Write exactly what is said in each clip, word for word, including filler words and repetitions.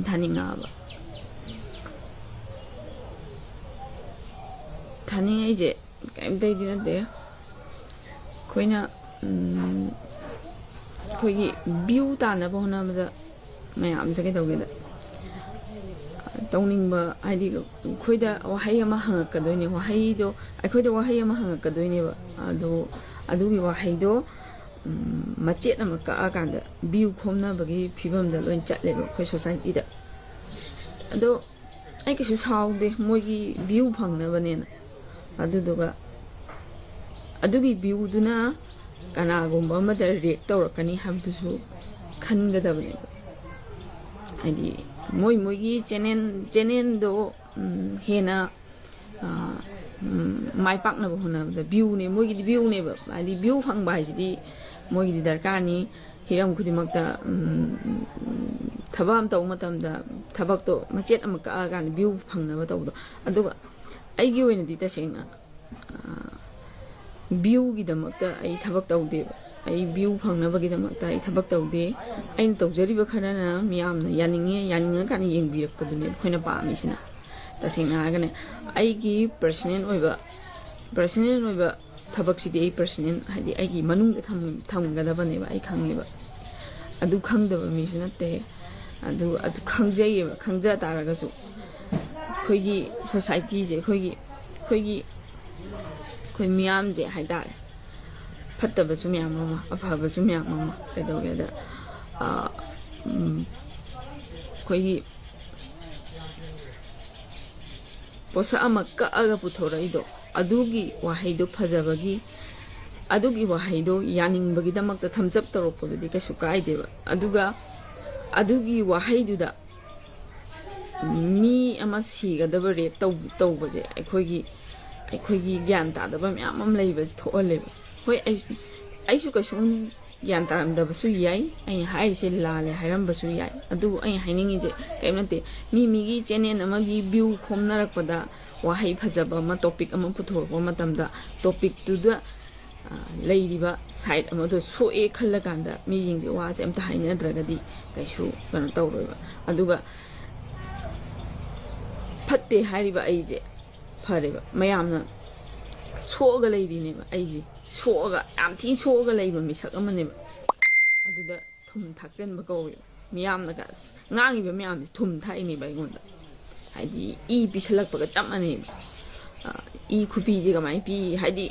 ꯊꯥꯅꯤꯡꯉꯛꯑꯕ꯫ ꯊꯥꯅꯤꯡꯉꯛꯏꯁꯦ ꯀꯩꯝꯇꯩꯗꯤ ꯅꯠꯇꯦ, ꯑꯩꯈꯣꯏꯅ, ꯎꯝ, ꯑꯩꯈꯣꯏꯒꯤ ꯚ꯭ꯌꯨ ꯇꯥꯟꯅꯕ ꯍꯣꯠꯅꯕꯗ ꯃꯌꯥꯝꯁꯦ ꯀꯩꯗꯧꯒꯦꯗ, ꯇꯧꯅꯤꯡꯕ, ꯍꯥꯏꯗꯤ ꯑꯩꯈꯣꯏꯗ ꯋꯥꯍꯩ ꯑꯃ ꯍꯪꯉꯛꯀꯗꯣꯏꯅꯦ, ꯋꯥꯍꯩꯗꯣ, ꯑꯩꯈꯣꯏꯗ ꯋꯥꯍꯩ ꯑꯃ ꯍꯪꯉꯛꯀꯗꯣꯏꯅꯦꯕ꯫ ꯑꯗꯣ ꯑꯗꯨꯒꯤ ꯋꯥꯍꯩꯗꯣ, ꯎꯝ, ꯃꯆꯦꯠ ꯑꯃ ꯀꯛꯑꯀꯥꯟꯗ ꯚ꯭ꯌꯨ ꯈꯣꯝꯅꯕꯒꯤ ꯐꯤꯕꯝꯗ ꯂꯣꯏ ꯆꯠꯂꯦꯕ ꯑꯩꯈꯣꯏ ꯁꯣꯁꯥꯏꯇꯤꯗ꯫ ꯑꯗꯣ ꯑꯩ ꯀꯩꯁꯨ ꯁꯥꯎꯗꯦ, ꯃꯣꯏꯒꯤ ꯚ꯭ꯌꯨ ꯐꯪꯅꯕꯅꯦꯅ꯫ ꯑꯗꯨꯗꯨꯒ ꯑꯗꯨꯒꯤ ꯚ꯭ꯌꯨꯗꯨꯅ ꯀꯅꯥꯒꯨꯝꯕ ꯑꯃꯗ ꯔꯤꯌꯦꯛ ꯇꯧꯔꯛꯀꯅꯤ ꯍꯥꯏꯕꯗꯨꯁꯨ ꯈꯟꯒꯗꯕꯅꯦꯕ꯫ ꯍꯥꯏꯗꯤ ꯃꯣꯏ ꯃꯣꯏꯒꯤ ꯆꯦꯅꯦꯜ, ꯆꯦꯅꯦꯜꯗꯣ, ꯎꯝ, ꯍꯦꯟꯅ, ꯑꯥ, ꯎꯝ, ꯃꯥꯏ ꯄꯥꯛꯅꯕ ꯍꯣꯠꯅꯕꯗ ꯚ꯭ꯌꯨꯅꯦ, ꯃꯣꯏꯒꯤꯗꯤ ꯚ꯭ꯌꯨꯅꯦꯕ꯫ ꯍꯥꯏꯗꯤ ꯚ꯭ꯌꯨ ꯐꯪꯕ ꯍꯥꯏꯁꯤꯗꯤ ꯃꯣꯏꯒꯤꯗꯤ ꯗꯔꯀꯥꯔꯅꯤ꯫ ꯍꯤꯔꯝ ꯈꯨꯗꯤꯡꯃꯛꯇ, ꯎꯝ, ꯊꯕꯛ ꯑꯃ ꯇꯧꯕ ꯃꯇꯝꯗ ꯊꯕꯛꯇꯣ ꯃꯆꯦꯠ ꯑꯃ ꯀꯛꯑꯀꯥꯟꯗ ꯚ꯭ꯌꯨ ꯐꯪꯅꯕ ꯇꯧꯕꯗꯣ꯫ ꯑꯗꯨꯒ ꯑꯩꯒꯤ ꯑꯣꯏꯅꯗꯤ ꯇꯁꯦꯡꯅ, ꯑꯥ, ꯚ꯭ꯌꯨꯒꯤꯗꯃꯛꯇ ꯑꯩ ꯊꯕꯛ ꯇꯧꯗꯦꯕ꯫ ꯑꯩ ꯚ꯭ꯌꯨ ꯐꯪꯅꯕꯒꯤꯗꯃꯛꯇ ꯑꯩ ꯊꯕꯛ ꯇꯧꯗꯦ꯫ ꯑꯩꯅ ꯇꯧꯖꯔꯤꯕ ꯈꯔꯅ ꯃꯤꯌꯥꯝꯅ ꯌꯥꯅꯤꯡꯉꯦ, ꯌꯥꯅꯤꯡꯉꯀꯥꯟꯗ ꯌꯦꯡꯕꯤꯔꯛꯄꯗꯨꯅꯦꯕ ꯑꯩꯈꯣꯏꯅ ꯄꯥꯝꯃꯤꯁꯤꯅ꯫ ꯇꯁꯦꯡꯅ ꯍꯥꯏꯔꯒꯅꯦ, ꯑꯩꯒꯤ ꯄꯔꯁꯅꯦꯜ ꯑꯣꯏꯕ, ꯄꯔꯁꯅꯦꯜ ꯑꯣꯏꯕ ꯊꯕꯛꯁꯤꯗꯤ ꯑꯩ ꯄꯔꯁꯅꯦꯜ, ꯍꯥꯏꯗꯤ ꯑꯩꯒꯤ ꯃꯅꯨꯡꯗ ꯊꯝ-, ꯊꯝꯒꯗꯕꯅꯦꯕ, ꯑꯩ ꯈꯪꯉꯦꯕ꯫ ꯑꯗꯨ ꯈꯪꯗꯕ ꯃꯤꯁꯨ ꯅꯠꯇꯦ꯫ ꯑꯗꯨ, ꯑꯗꯨ ꯈꯪꯖꯩꯌꯦꯕ, ꯈꯪꯖ ꯇꯥꯔꯒꯁꯨ ꯑꯩꯈꯣꯏꯒꯤ ꯁꯣꯁꯥꯏꯇꯤꯁꯦ, ꯑꯩꯈꯣꯏꯒꯤ, ꯑꯩꯈꯣꯏꯒꯤ, ꯑꯩꯈꯣꯏ ꯃꯤꯌꯥꯝꯁꯦ ꯍꯥꯏꯇꯥꯔꯦ, ꯐꯠꯇꯕꯁꯨ ꯃꯌꯥꯝ ꯑꯃ, ꯑꯐꯕꯁꯨ ꯃꯌꯥꯝ ꯑꯃ꯫ ꯀꯩꯗꯧꯒꯦꯗ, ꯑꯥ, ꯎꯝ, ꯑꯩꯈꯣꯏꯒꯤ ꯄꯣꯠꯁꯛ ꯑꯃ ꯀꯛꯑꯒ ꯄꯨꯊꯣꯔꯛꯏꯗꯣ, ꯑꯗꯨꯒꯤ ꯋꯥꯍꯩꯗꯣ ꯐꯖꯕꯒꯤ, ꯑꯗꯨꯒꯤ ꯋꯥꯍꯩꯗꯣ ꯌꯥꯅꯤꯡꯕꯒꯤꯗꯃꯛꯇ ꯊꯝꯆꯞ ꯇꯧꯔꯛꯄꯗꯨꯗꯤ ꯀꯩꯁꯨ ꯀꯥꯏꯗꯦꯕ꯫ ꯑꯗꯨꯒ ꯑꯗꯨꯒꯤ ꯋꯥꯍꯩꯗꯨꯗ ꯃꯤ ꯑꯃ ꯁꯤꯒꯗꯕ ꯔꯦꯞ ꯇꯧ-, ꯇꯧꯕꯁꯦ ꯑꯩꯈꯣꯏꯒꯤ, ꯑꯩꯈꯣꯏꯒꯤ ꯒ꯭ꯌꯥꯟ ꯇꯥꯗꯕ ꯃꯌꯥꯝ ꯑꯃ ꯂꯩꯕꯁꯦ ꯊꯣꯛꯍꯜꯂꯦꯕ꯫ ꯍꯣꯏ, ꯑꯩ, ꯑꯩꯁꯨ ꯀꯩꯁꯨꯝ ꯒ꯭ꯌꯥꯟ ꯇꯥꯔꯝꯗꯕꯁꯨ ꯌꯥꯏ, ꯑꯩꯅ ꯍꯥꯏꯔꯤꯁꯦ ꯂꯥꯜꯂꯦ ꯍꯥꯏꯔꯝꯕꯁꯨ ꯌꯥꯏ꯫ ꯑꯗꯨꯕꯨ ꯑꯩꯅ ꯍꯥꯏꯅꯤꯡꯉꯤꯁꯦ ꯀꯔꯤꯝ ꯅꯠꯇꯦ, ꯃꯤ ꯃꯤꯒꯤ ꯆꯦꯅꯦꯜ ꯑꯃꯒꯤ ꯚ꯭ꯌꯨ ꯈꯣꯝꯅꯔꯛꯄꯗ ꯋꯥꯍꯩ ꯐꯖꯕ ꯑꯃ, ꯇꯣꯄꯤꯛ ꯑꯃ ꯄꯨꯊꯣꯔꯛꯄ ꯃꯇꯝꯗ ꯇꯣꯄꯤꯛꯇꯨꯗ ꯂꯩꯔꯤꯕ ꯁꯥꯏꯠ ꯑꯃꯗꯣ ꯁꯣꯛꯑꯦ ꯈꯜꯂꯀꯥꯟꯗ ꯃꯤꯁꯤꯡꯁꯦ ꯋꯥꯁꯦ ꯑꯝꯇ ꯍꯥꯏꯅꯗ꯭ꯔꯒꯗꯤ ꯀꯩꯁꯨ ꯀꯩꯅꯣ ꯇꯧꯔꯣꯏꯕ꯫ ꯑꯗꯨꯒ ꯐꯠꯇꯦ ꯍꯥꯏꯔꯤꯕ ꯑꯩꯁꯦ ꯐꯔꯦꯕ, ꯃꯌꯥꯝꯅ ꯁꯣꯛꯑꯒ ꯂꯩꯔꯤꯅꯦꯕ꯫ ꯑꯩꯁꯦ ꯁꯣꯛꯑꯒ, ꯌꯥꯝ ꯊꯤꯅ ꯁꯣꯛꯑꯒ ꯂꯩꯕ ꯃꯤꯁꯛ ꯑꯃꯅꯦꯕ꯫ ꯑꯗꯨꯗ ꯊꯨꯝ ꯊꯥꯛꯆꯟꯕ ꯀꯧꯋꯦꯕ꯫ ꯃꯤꯌꯥꯝꯅꯒ ꯑꯁ ꯉꯥꯡꯉꯤꯕ ꯃꯌꯥꯝꯁꯦ ꯊꯨꯝ ꯊꯥꯛꯏꯅꯦꯕ ꯑꯩꯉꯣꯟꯗ꯫ ꯍꯥꯏꯗꯤ ꯏ ꯄꯤꯁꯜꯂꯛꯄꯒ ꯆꯞ ꯃꯥꯟꯅꯩꯕ꯫ ꯑ, ꯏ ꯈꯨꯄꯤꯁꯦ ꯀꯃꯥꯏꯅ ꯄꯤ? ꯍꯥꯏꯗꯤ,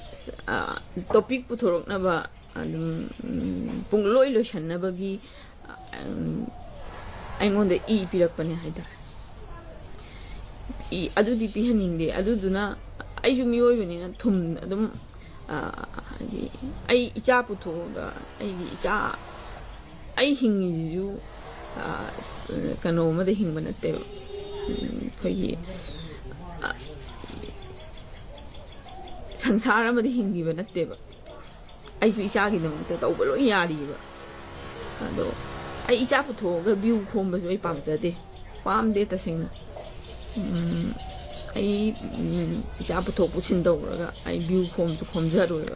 ꯑ, ꯇꯣꯄꯤꯛ ꯄꯨꯊꯣꯔꯛꯅꯕ ꯑꯗꯨꯝ, ꯎꯝ, ꯄꯨꯡꯂꯣꯏ ꯂꯣꯏꯁꯟꯅꯕꯒꯤ, ꯑ, ꯎꯝ, ꯑꯩꯉꯣꯟꯗ ꯏ ꯄꯤꯔꯛꯄꯅꯦ ꯍꯥꯏꯇꯥꯔꯦ꯫ ꯏ ꯑꯗꯨꯗꯤ ꯄꯤꯍꯟꯅꯤꯡꯗꯦ꯫ ꯑꯗꯨꯗꯨꯅ ꯑꯩꯁꯨ ꯃꯤꯑꯣꯏꯕꯅꯤꯅ ꯊꯨꯝ ꯑꯗꯨꯝ, ꯑ, ꯍꯥꯏꯗꯤ ꯑꯩ ꯏꯆꯥ ꯄꯨꯊꯣꯛꯑꯒ ꯑꯩꯒꯤ ꯏꯆꯥ, ꯑꯩ ꯍꯤꯡꯉꯤꯁꯤꯁꯨ, ꯑ, ꯀꯩꯅꯣ ꯑꯃꯗ ꯍꯤꯡꯕ ꯅꯠꯇꯦꯕ꯫ ꯎꯝ, ꯑꯩꯈꯣꯏꯒꯤ, ꯑ, ꯁꯪꯁꯥꯔ ꯑꯃꯗ ꯍꯤꯡꯈꯤꯕ ꯅꯠꯇꯦꯕ꯫ ꯑꯩꯁꯨ ꯏꯆꯥꯒꯤꯗꯃꯛꯇ ꯇꯧꯕ ꯂꯣꯏ ꯌꯥꯔꯤꯕ꯫ ꯑꯗꯣ ꯑꯩ ꯏꯆꯥ ꯄꯨꯊꯣꯛꯑꯒ ꯚ꯭ꯌꯨ ꯈꯣꯝꯕꯁꯨ ꯑꯩ ꯄꯥꯝꯖꯗꯦ, ꯄꯥꯝꯗꯦ ꯇꯁꯦꯡꯅ꯫ ꯎꯝ, ꯑꯩ, ꯎꯝ, ꯏꯆꯥ ꯄꯨꯊꯣꯛ ꯄꯨꯁꯤꯟ ꯇꯧꯔꯒ ꯑꯩ ꯚ꯭ꯌꯨ ꯈꯣꯝꯁꯨ ꯈꯣꯝꯖꯔꯣꯏꯕ꯫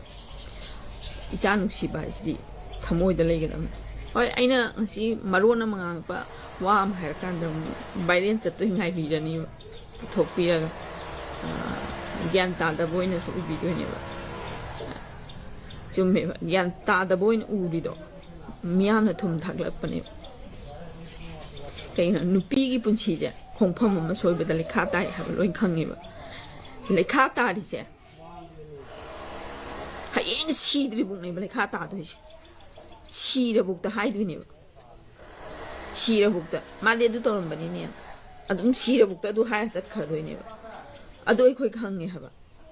ꯏꯆꯥ ꯅꯨꯡꯁꯤꯕ ꯍꯥꯏꯁꯤꯗꯤ ꯊꯃꯣꯏꯗ ꯂꯩꯒꯗꯕꯅꯤ꯫ ꯍꯣꯏ, ꯑꯩꯅ ꯉꯁꯤ ꯃꯔꯣꯟ ꯑꯃ ꯉꯥꯡꯉꯛꯄ ꯋꯥ ꯑꯃ ꯍꯥꯏꯔꯀꯥꯟꯗ ꯑꯃꯨꯛ ꯚꯥꯏꯔꯦꯟ ꯆꯠꯇꯣꯏ ꯉꯥꯏꯕꯤꯔꯅꯤꯕ꯫ ꯄꯨꯊꯣꯛꯄꯤꯔꯒ, ꯑ, ꯒ꯭ꯌꯥꯟ ꯇꯥꯗꯕ ꯑꯣꯏꯅꯁꯨ ꯎꯕꯤꯗꯣꯏꯅꯦꯕ꯫ ꯆꯨꯝꯃꯦꯕ, ꯒ꯭ꯌꯥꯟ ꯇꯥꯗꯕ ꯑꯣꯏꯅ ꯎꯔꯤꯗꯣ ꯃꯤꯌꯥꯝꯅ ꯊꯨꯝ ꯊꯥꯛꯂꯛꯄꯅꯦꯕ꯫ ꯀꯩꯅꯣ, ꯅꯨꯄꯤꯒꯤ ꯄꯨꯟꯁꯤꯁꯦ ꯈꯣꯡꯐꯝ ꯑꯃ ꯁꯣꯏꯕꯗ ꯂꯩꯈꯥ ꯇꯥꯏ ꯍꯥꯏꯕ ꯂꯣꯏ ꯈꯪꯉꯦꯕ꯫ ꯂꯩꯈꯥ ꯇꯥꯔꯤꯁꯦ ꯍꯌꯦꯡ ꯁꯤꯗ꯭ꯔꯤꯕꯨꯛꯅꯦꯕ ꯂꯩꯈꯥ ꯇꯥꯗꯣꯏꯁꯦ꯫ ꯁꯤꯔꯕꯨꯛꯇ ꯍꯥꯏꯗꯣꯏꯅꯦꯕ꯫ ꯁꯤꯔꯕꯨꯛꯇ ꯃꯥꯗꯤ ꯑꯗꯨ ꯇꯧꯔꯝꯕꯅꯤꯅꯦ, ꯑꯗꯨꯝ ꯁꯤꯔꯕꯨꯛꯇ ꯑꯗꯨ ꯍꯥꯏꯔ ꯆꯠꯈ꯭ꯔꯗꯣꯏꯅꯦꯕ꯫ ꯑꯗꯨ ꯑꯩꯈꯣꯏ ꯈꯪꯉꯦ ꯍꯥꯏꯕ꯫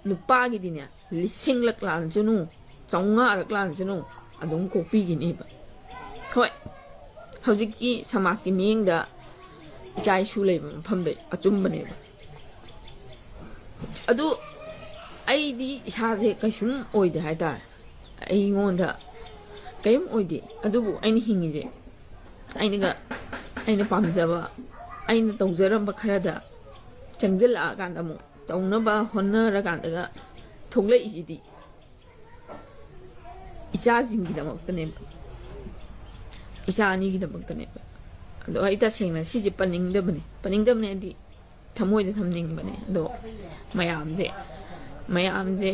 ꯅꯨꯄꯥꯒꯤꯗꯤꯅꯦ, ꯂꯤꯁꯤꯡꯂꯛ ꯂꯥꯟꯁꯅꯨ, ꯆꯥꯝꯃꯉꯥꯔꯛ ꯂꯥꯟꯁꯅꯨ, ꯑꯗꯨꯝ ꯀꯣꯛꯄꯤꯒꯤꯅꯦꯕ꯫ ꯍꯣꯏ, ꯍꯧꯖꯤꯛꯀꯤ ꯁꯃꯥꯖꯀꯤ ꯃꯤꯠꯌꯦꯡꯗ ꯏꯆꯥ ꯏꯁꯨ ꯂꯩꯕ ꯃꯐꯝꯗ ꯑꯆꯨꯝꯕꯅꯦꯕ꯫ ꯑꯗꯨ ꯑꯩꯗꯤ ꯏꯁꯥꯁꯦ ꯀꯩꯁꯨꯝ ꯑꯣꯏꯗꯦ ꯍꯥꯏꯇꯥꯔꯦ꯫ ꯑꯩꯉꯣꯟꯗ ꯀꯔꯤꯝ ꯑꯣꯏꯗꯦ꯫ ꯑꯗꯨꯕꯨ ꯑꯩꯅ ꯍꯤꯡꯉꯤꯁꯦ, ꯑꯩꯅꯒ, ꯑꯩꯅ ꯄꯥꯝꯖꯕ, ꯑꯩꯅ ꯇꯧꯖꯔꯝꯕ ꯈꯔꯗ ꯆꯪꯁꯤꯜꯂꯛꯑꯀꯥꯟꯗ ꯑꯃꯨꯛ ꯇꯧꯅꯕ ꯍꯣꯠꯅꯔꯀꯥꯟꯗꯒ ꯊꯣꯛꯂꯛꯏꯁꯤꯗꯤ꯫ ꯏꯆꯥꯁꯤꯡꯒꯤꯗꯃꯛꯇꯅꯦꯕ, ꯏꯆꯥ ꯑꯅꯤꯒꯤꯗꯃꯛꯇꯅꯦꯕ꯫ ꯑꯗꯣ ꯑꯩ ꯇꯁꯦꯡꯅ ꯁꯤꯁꯦ ꯄꯟꯅꯤꯡꯗꯕꯅꯦ, ꯄꯟꯅꯤꯡꯗꯕꯅꯦ ꯍꯥꯏꯗꯤ ꯊꯃꯣꯏꯗ ꯊꯝꯅꯤꯡꯕꯅꯦ꯫ ꯑꯗꯣ ꯃꯌꯥꯝꯁꯦ, ꯃꯌꯥꯝꯁꯦ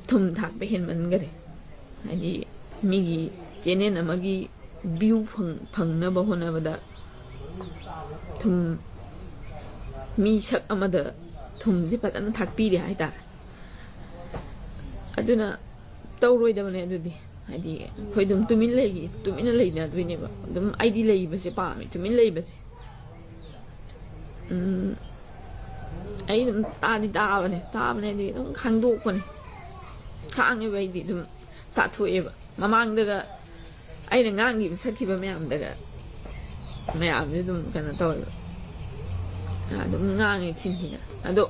ꯊꯨꯝ ꯊꯥꯛꯄ ꯍꯦꯟꯃꯟꯈꯔꯦ꯫ ꯍꯥꯏꯗꯤ ꯃꯤꯒꯤ ꯆꯦꯅꯦꯜ ꯑꯃꯒꯤ ꯚ꯭ꯌꯨ ꯐꯪꯅꯕ ꯍꯣꯠꯅꯕꯗ ꯊꯨꯝ, ꯃꯤ ꯁꯛ ꯑꯃꯗ ꯊꯨꯝꯁꯦ ꯐꯖꯅ ꯊꯥꯛꯄꯤꯔꯦ ꯍꯥꯏꯇꯥꯔꯦ꯫ ꯑꯗꯨꯅ ꯇꯧꯔꯣꯏꯗꯕꯅꯦ ꯑꯗꯨꯗꯤ꯫ ꯍꯥꯏꯗꯤ ꯑꯩꯈꯣꯏ ꯑꯗꯨꯝ ꯇꯨꯃꯤꯟ ꯂꯩꯒꯤ ꯇꯨꯃꯤꯟꯅ ꯂꯩꯅꯗꯣꯏꯅꯦꯕ꯫ ꯑꯗꯨꯝ ꯑꯩꯗꯤ ꯂꯩꯕꯁꯦ ꯄꯥꯝꯃꯦ, ꯇꯨꯃꯤꯟ ꯂꯩꯕꯁꯦ꯫ ꯎꯝ, ꯑꯩ ꯑꯗꯨꯝ ꯇꯥꯗꯤ ꯇꯥꯕꯅꯦ, ꯇꯥꯕꯅꯦ ꯍꯥꯏꯗꯤ ꯑꯗꯨꯝ ꯈꯥꯡꯗꯣꯛꯄꯅꯦ꯫ ꯈꯥꯡꯉꯦꯕ, ꯑꯩꯗꯤ ꯑꯗꯨꯝ ꯇꯥꯊꯣꯛꯑꯦꯕ꯫ ꯃꯃꯥꯡꯗꯒ ꯑꯩꯅ ꯉꯥꯡꯈꯤꯕ ꯁꯛꯈꯤꯕ ꯃꯌꯥꯝꯗꯒ ꯃꯌꯥꯝꯁꯦ ꯑꯗꯨꯝ ꯀꯩꯅꯣ ꯇꯧꯋꯦꯕ, ꯑꯗꯨꯝ ꯉꯥꯡꯉꯦ ꯊꯤꯟ ꯊꯤꯅ꯫ ꯑꯗꯣ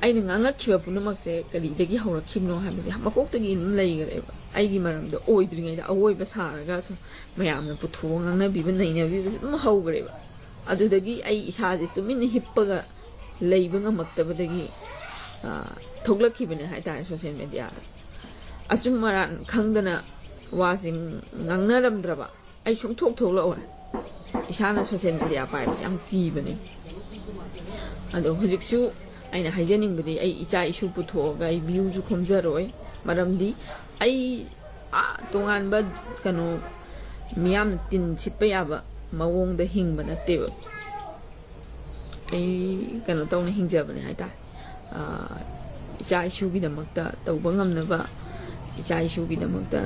ꯑꯩꯅ ꯉꯥꯡꯉꯛꯈꯤꯕ ꯄꯨꯝꯅꯃꯛꯁꯦ ꯀꯔꯤꯗꯒꯤ ꯍꯧꯔꯛꯈꯤꯕꯅꯣ ꯍꯥꯏꯕꯁꯦ ꯃꯀꯣꯛꯇꯒꯤ ꯑꯗꯨꯝ ꯂꯩꯈ꯭ꯔꯦꯕ꯫ ꯑꯩꯒꯤ ꯃꯔꯝꯗ ꯑꯣꯏꯗ꯭ꯔꯤꯉꯩꯗ ꯑꯋꯣꯏꯕ ꯁꯥꯔꯒ ꯁꯨꯝ ꯃꯌꯥꯝꯅ ꯄꯨꯊꯣꯛꯑ ꯉꯥꯡꯅꯕꯤꯕ ꯅꯩꯅꯕꯤꯕꯁꯦ ꯑꯗꯨꯝ ꯍꯧꯈ꯭ꯔꯦꯕ꯫ ꯑꯗꯨꯗꯒꯤ ꯑꯩ ꯏꯁꯥꯁꯦ ꯇꯨꯃꯤꯟꯅ ꯍꯤꯞꯄꯒ ꯂꯩꯕ ꯉꯝꯃꯛꯇꯕꯗꯒꯤ, ꯑ, ꯊꯣꯛꯂꯛꯈꯤꯕꯅꯦ ꯍꯥꯏꯇꯥꯔꯦ ꯁꯣꯁꯦꯜ ꯃꯦꯗꯤꯌꯥꯗ꯫ ꯑꯆꯨꯝ ꯑꯔꯥꯟ ꯈꯪꯗꯅ ꯋꯥꯁꯦ ꯉꯥꯡꯅꯔꯝꯗ꯭ꯔꯕ ꯑꯩ ꯁꯨꯡꯊꯣꯛ ꯊꯣꯛꯂꯛꯑꯣꯏ꯫ ꯏꯁꯥꯅ ꯁꯣꯁꯦꯜ ꯃꯦꯗꯤꯌꯥ ꯄꯥꯏꯕꯁꯦ ꯌꯥꯝ ꯀꯤꯕꯅꯦ꯫ ꯑꯗꯣ ꯍꯧꯖꯤꯛꯁꯨ ꯑꯩꯅ ꯍꯥꯏꯖꯅꯤꯡꯕꯗꯤ, ꯑꯩ ꯏꯆꯥ ꯏꯁꯨ ꯄꯨꯊꯣꯛꯑꯒ ꯑꯩ ꯚ꯭ꯌꯨꯁꯨ ꯈꯣꯝꯖꯔꯣꯏ꯫ ꯃꯔꯝꯗꯤ ꯑꯩ ꯑꯥ ꯇꯣꯉꯥꯟꯕ ꯀꯩꯅꯣ ꯃꯤꯌꯥꯝꯅ ꯇꯤꯟ ꯁꯤꯠꯄ ꯌꯥꯕ ꯃꯑꯣꯡꯗ ꯍꯤꯡꯕ ꯅꯠꯇꯦꯕ꯫ ꯑꯩ ꯀꯩꯅꯣ ꯇꯧꯅ ꯍꯤꯡꯖꯕꯅꯦ ꯍꯥꯏꯇꯥꯔꯦ꯫ ꯑꯥ, ꯏꯆꯥ ꯏꯁꯨꯒꯤꯗꯃꯛꯇ ꯇꯧꯕ ꯉꯝꯅꯕ, ꯏꯆꯥ ꯏꯁꯨꯒꯤꯗꯃꯛꯇ,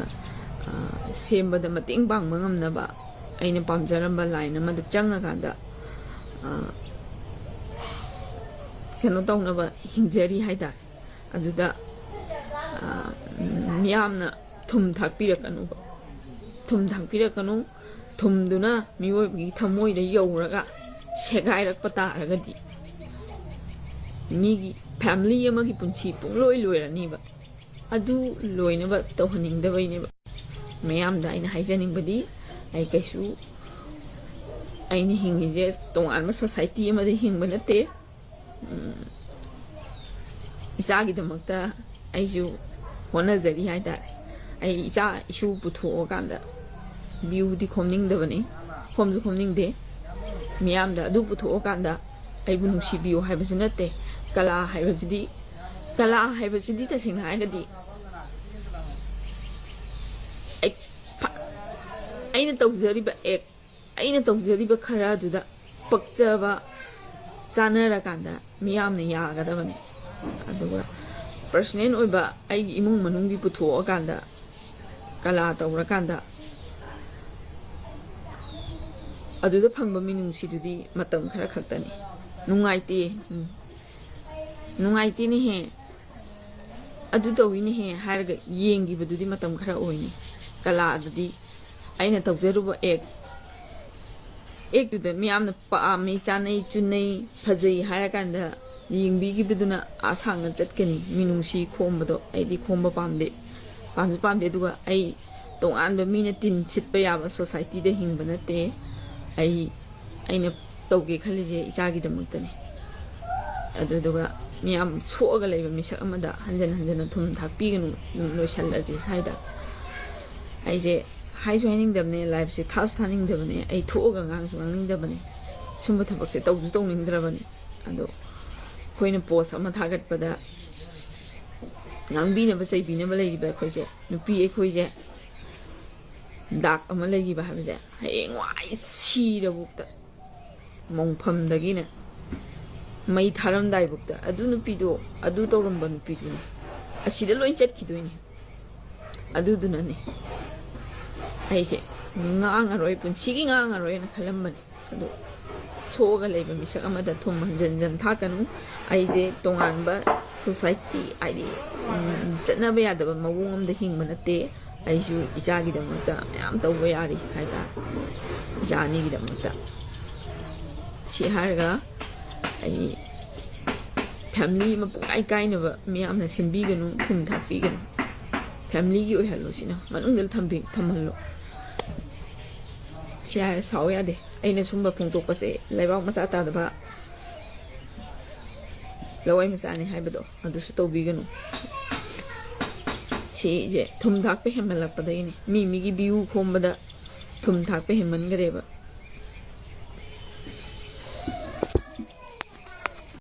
ꯑꯥ, ꯁꯦꯝꯕꯗ ꯃꯇꯦꯡ ꯄꯥꯡꯕ ꯉꯝꯅꯕ ꯑꯩꯅ ꯄꯥꯝꯖꯔꯝꯕ ꯂꯥꯏꯟ ꯑꯃꯗ ꯆꯪꯉꯀꯥꯟꯗ, ꯑꯥ, ꯀꯩꯅꯣ ꯇꯧꯅꯕ ꯍꯤꯡꯖꯔꯤ ꯍꯥꯏꯇꯥꯔꯦ꯫ ꯑꯗꯨꯗ, ꯑꯥ, ꯃꯤꯌꯥꯝꯅ ꯊꯨꯝ ꯊꯥꯛꯄꯤꯔꯛꯀꯅꯨꯕ꯫ ꯊꯨꯝ ꯊꯥꯛꯄꯤꯔꯛꯀꯅꯨ꯫ ꯊꯨꯝꯗꯨꯅ ꯃꯤꯑꯣꯏꯕꯒꯤ ꯊꯃꯣꯏꯗ ꯌꯧꯔꯒ ꯁꯦꯒꯥꯏꯔꯛꯄ ꯇꯥꯔꯒꯗꯤ ꯃꯤꯒꯤ ꯐꯦꯃꯤꯂꯤ ꯑꯃꯒꯤ ꯄꯨꯟꯁꯤ ꯄꯨꯡꯂꯣꯏ ꯂꯣꯏꯔꯅꯤꯕ꯫ ꯑꯗꯨ ꯂꯣꯏꯅꯕ ꯇꯧꯍꯟꯅꯤꯡꯗꯕꯩꯅꯦꯕ꯫ ꯃꯌꯥꯝꯗ ꯑꯩꯅ ꯍꯥꯏꯖꯅꯤꯡꯕꯗꯤ, ꯑꯩ ꯀꯩꯁꯨ, ꯑꯩꯅ ꯍꯤꯡꯉꯤꯁꯦ ꯇꯣꯉꯥꯟꯕ ꯁꯣꯁꯥꯏꯇꯤ ꯑꯃꯗ ꯍꯤꯡꯕ ꯅꯠꯇꯦ꯫ ꯎꯝ, ꯏꯆꯥꯒꯤꯗꯃꯛꯇ ꯑꯩꯁꯨ ꯍꯣꯠꯅꯖꯔꯤ ꯍꯥꯏꯇꯥꯔꯦ꯫ ꯑꯩ ꯏꯆꯥ ꯏꯁꯨ ꯄꯨꯊꯣꯛꯑꯀꯥꯟꯗ ꯚ꯭ꯌꯨꯗꯤ ꯈꯣꯝꯅꯤꯡꯗꯕꯅꯤ, ꯈꯣꯝꯁꯨ ꯈꯣꯝꯅꯤꯡꯗꯦ꯫ ꯃꯤꯌꯥꯝꯗ ꯑꯗꯨ ꯄꯨꯊꯣꯛꯑꯀꯥꯟꯗ ꯑꯩꯕꯨ ꯅꯨꯡꯁꯤꯕꯤꯌꯨ ꯍꯥꯏꯕꯁꯨ ꯅꯠꯇꯦ, ꯀꯂꯥ ꯍꯥꯏꯕꯁꯤꯗꯤ, ꯀꯂꯥ ꯍꯥꯏꯕꯁꯤꯗꯤ ꯇꯁꯦꯡꯅ ꯍꯥꯏꯔꯒꯗꯤ ꯑꯩ-, ꯐ-, ꯑꯩꯅ ꯇꯧꯖꯔꯤꯕ ꯑꯦꯛ, ꯑꯩꯅ ꯇꯧꯖꯔꯤꯕ ꯈꯔ ꯑꯗꯨꯗ ꯄꯛꯆꯕ, ꯆꯥꯅꯔꯀꯥꯟꯗ ꯃꯤꯌꯥꯝꯅ ꯌꯥꯒꯗꯕꯅꯤ꯫ ꯑꯗꯨꯒ ꯄꯔꯁꯣꯅꯦꯜ ꯑꯣꯏꯕ ꯑꯩꯒꯤ ꯏꯃꯨꯡ ꯃꯅꯨꯡꯒꯤ ꯄꯨꯊꯣꯛꯑꯀꯥꯟꯗ, ꯀꯂꯥ ꯇꯧꯔꯀꯥꯟꯗ ꯑꯗꯨꯗ ꯐꯪꯕ ꯃꯤꯅꯨꯡꯁꯤꯗꯨꯗꯤ ꯃꯇꯝ ꯈꯔ ꯈꯛꯇꯅꯤ꯫ ꯅꯨꯡꯉꯥꯏꯇꯦ, ꯎꯝ, ꯅꯨꯡꯉꯥꯏꯇꯦꯅꯦꯍꯦ, ꯑꯗꯨ ꯇꯧꯋꯤꯅꯦꯍꯦ ꯍꯥꯏꯔꯒ ꯌꯦꯡꯈꯤꯕꯗꯨꯗꯤ ꯃꯇꯝ ꯈꯔ ꯑꯣꯏꯅꯤ꯫ ꯀꯂꯥꯗꯨꯗꯤ ꯑꯩꯅ ꯇꯧꯖꯔꯨꯕ ꯑꯦꯛ, ꯑꯦꯛꯇꯨꯗ ꯃꯤꯌꯥꯝꯅ ꯄꯥꯝꯃꯤ, ꯆꯥꯅꯩ, ꯆꯨꯅꯩ, ꯐꯖꯩ ꯍꯥꯏꯔꯀꯥꯟꯗ ꯌꯦꯡꯕꯤꯈꯤꯕꯗꯨꯅ ꯑꯥ ꯁꯥꯡꯅ ꯆꯠꯀꯅꯤ꯫ ꯃꯤꯅꯨꯡꯁꯤ ꯈꯣꯝꯕꯗꯣ ꯑꯩꯗꯤ ꯈꯣꯝꯕ ꯄꯥꯝꯗꯦ, ꯄꯥꯝꯁꯨ ꯄꯥꯝꯗꯦ꯫ ꯑꯗꯨꯒ ꯑꯩ ꯇꯣꯉꯥꯟꯕ ꯃꯤꯅ ꯇꯤꯟ ꯁꯤꯠꯄ ꯌꯥꯕ ꯁꯣꯁꯥꯏꯇꯤꯗ ꯍꯤꯡꯕ ꯅꯠꯇꯦ꯫ ꯑꯩ, ꯑꯩꯅ ꯇꯧꯒꯦ ꯈꯜꯂꯤꯁꯦ ꯏꯆꯥꯒꯤꯗꯃꯛꯇꯅꯤ꯫ ꯑꯗꯨꯗꯨꯒ ꯃꯤꯌꯥꯝ ꯁꯣꯛꯑꯒ ꯂꯩꯕ ꯃꯤꯁꯛ ꯑꯃꯗ ꯍꯟꯖꯟ ꯍꯟꯖꯟꯅ ꯊꯨꯝ ꯊꯥꯛꯄꯤꯒꯅꯨ꯫ ꯑꯗꯨꯝ ꯂꯣꯏꯁꯜꯂꯁꯤ ꯁ꯭ꯋꯥꯏꯗ꯫ ꯑꯩꯁꯦ ꯍꯥꯏꯁꯨ ꯍꯥꯏꯅꯤꯡꯗꯕꯅꯦ, ꯂꯥꯏꯐꯁꯦ ꯊꯥꯁꯨ ꯊꯥꯅꯤꯡꯗꯕꯅꯦ, ꯑꯩ ꯊꯣꯛꯑꯒ ꯉꯥꯡꯁꯨ ꯉꯥꯡꯅꯤꯡꯗꯕꯅꯦ, ꯁꯨꯝꯕ ꯊꯕꯛꯁꯦ ꯇꯧꯁꯨ ꯇꯧꯅꯤꯡꯗ꯭ꯔꯕꯅꯤ꯫ ꯑꯗꯣ ꯑꯩꯈꯣꯏꯅ ꯄꯣꯁ ꯑꯃ ꯊꯥꯒꯠꯄꯗ ꯉꯥꯡꯕꯤꯅꯕ ꯆꯩꯕꯤꯅꯕ ꯂꯩꯔꯤꯕ ꯑꯩꯈꯣꯏꯁꯦ, ꯅꯨꯄꯤ ꯑꯩꯈꯣꯏꯁꯦ ꯗꯥꯛ ꯑꯃ ꯂꯩꯈꯤꯕ ꯍꯥꯏꯕꯁꯦ ꯍꯌꯦꯡꯋꯥꯏ ꯁꯤꯔꯕꯨꯛꯇ, ꯃꯣꯡꯐꯝꯗꯒꯤꯅ ꯃꯩ ꯊꯥꯔꯝꯗꯥꯏꯕꯨꯛꯇ ꯑꯗꯨ ꯅꯨꯄꯤꯗꯣ, ꯑꯗꯨ ꯇꯧꯔꯝꯕ ꯅꯨꯄꯤꯗꯨꯅꯤ, ꯑꯁꯤꯗ ꯂꯣꯏ ꯆꯠꯈꯤꯗꯣꯏꯅꯤ꯫ ꯑꯗꯨꯗꯨꯅꯅꯦ ꯑꯩꯁꯦ ꯉꯥꯡꯉꯔꯣꯏ, ꯄꯨꯟꯁꯤꯒꯤ ꯉꯥꯡꯉꯔꯣꯏꯅ ꯈꯜꯂꯝꯕꯅꯦ꯫ ꯑꯗꯣ ꯁꯣꯛꯑꯒ ꯂꯩꯕ ꯃꯤꯁꯛ ꯑꯃꯗ ꯊꯨꯝ ꯍꯟꯖꯟ ꯍꯟꯖꯟ ꯊꯥꯛꯀꯅꯨ꯫ ꯑꯩꯁꯦ ꯇꯣꯉꯥꯟꯕ ꯁꯣꯁꯥꯏꯇꯤ, ꯍꯥꯏꯗꯤ, ꯎꯝ, ꯆꯠꯅꯕ ꯌꯥꯗꯕ ꯃꯑꯣꯡ ꯑꯃꯗ ꯍꯤꯡꯕ ꯅꯠꯇꯦ꯫ ꯑꯩꯁꯨ ꯏꯆꯥꯒꯤꯗꯃꯛꯇ ꯃꯌꯥꯝ ꯇꯧꯕ ꯌꯥꯔꯤ ꯍꯥꯏꯇꯥꯔꯦ, ꯏꯆꯥ ꯑꯅꯤꯒꯤꯗꯃꯛꯇ꯫ ꯁꯤ ꯍꯥꯏꯔꯒ ꯑꯩ ꯐꯦꯃꯤꯂꯤ ꯑꯃ ꯄꯨꯡꯀꯥꯏ ꯀꯥꯏꯅꯕ ꯃꯤꯌꯥꯝꯅ ꯁꯤꯟꯕꯤꯒꯅꯨ, ꯊꯨꯝ ꯊꯥꯛꯄꯤꯒꯅꯨ꯫ ꯐꯦꯃꯤꯂꯤꯒꯤ ꯑꯣꯏꯍꯜꯂꯣ, ꯁꯤꯅ ꯃꯅꯨꯡꯗ ꯊꯝꯕꯤ-, ꯊꯝꯍꯜꯂꯣ꯫ ꯁꯤ ꯍꯥꯏꯔ ꯁꯥꯎ ꯌꯥꯗꯦ꯫ ꯑꯩꯅ ꯁꯨꯝꯕ ꯐꯣꯡꯗꯣꯛꯄꯁꯦ ꯂꯩꯕꯥꯛ ꯃꯆꯥ ꯇꯥꯗꯕ ꯂꯋꯥꯏ ꯃꯆꯥꯅꯤ ꯍꯥꯏꯕꯗꯣ ꯑꯗꯨꯁꯨ ꯇꯧꯕꯤꯒꯅꯨ꯫ ꯁꯤꯁꯦ ꯊꯨꯝ ꯊꯥꯛꯄ ꯍꯦꯟꯃꯜꯂꯛꯄꯗꯒꯤꯅꯦ, ꯃꯤ ꯃꯤꯒꯤ ꯚ꯭ꯌꯨ ꯈꯣꯝꯕꯗ ꯊꯨꯝ ꯊꯥꯛꯄ ꯍꯦꯟꯃꯟꯈ꯭ꯔꯦꯕ꯫